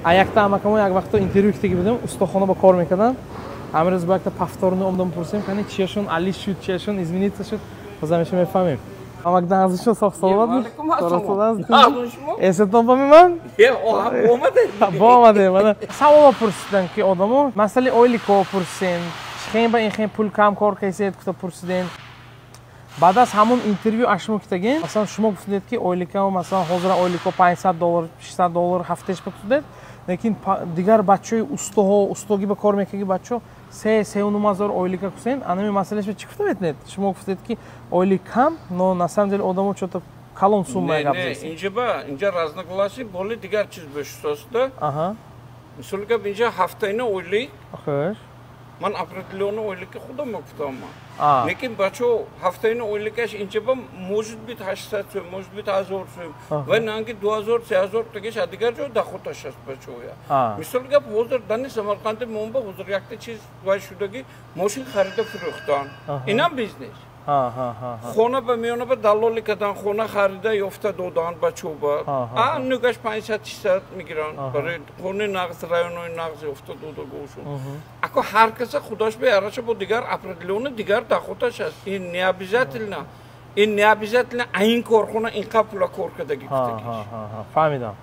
А якта амакамо як вақто интервю китаги будем, устохона ба кор мекардан. Ҳамин рӯз бо якта повторно омдам, пурсем, кани чияшон али шуд, чияшон измениться шуд. Боз ҳамеша мефаҳмем. Амак, нағзи шуд, соф саломат. Эсетон ба ман? Бо омадем. Мана саволо пурсидан, ки одамо масъалаи ойлико пурсем, чихен ба ин хен пул кам кор кайсед гуфта пурсидем. Баъд аз ҳамон интервю аз шумо китагем, масалан, шумо гуфтед, ки ойлика, масалан, ҳозира ойлико 500 доллар, 600 доллар ҳафтаеш гуфтед, лекин дигар бачаҳои устоҳо, устоги ба кор мекарди бачаҳо 3-3,5 ҳазор ойлика кусен. Анами масъалааш чӣ гуфта метавонед? Шумо гуфтед, ки ойлик кам, но на самом деле одамо чото калон сумма гап застед. Инҷа ба инҷа разногласие боли дигар чиз бешустаста. Мисол гап, инҷа ҳафтаина ойлик. Ман определённо ойлики худам гуфтам, лекин бачаҳо ҳафтаина ойликаш инҷа ба может быть 800 сӯм, может быть 1000 сӯм ва нанги 2000, 3000 тагиш, а дигар ҷо доходаш аст бачаҳоя. Мисол гап, ҳозир дани Самарқанди момба ҳозир якта чиз вай шудаги: мошин харида фурӯхтан, инам бизнес. Хона ба миёна ба далолӣ кардан, хона харида ёфта додан бачаҳо, а нугаш 500, 600 мегиранд барои хонаи нағз, районҳои нағз ёфта дода гошун. Ако ҳар каса худаш беараша бо дигар определённо дигар доходаш аст. Ин не обязательно ин корхона инқа пула кор кардаги. Фаҳмидам.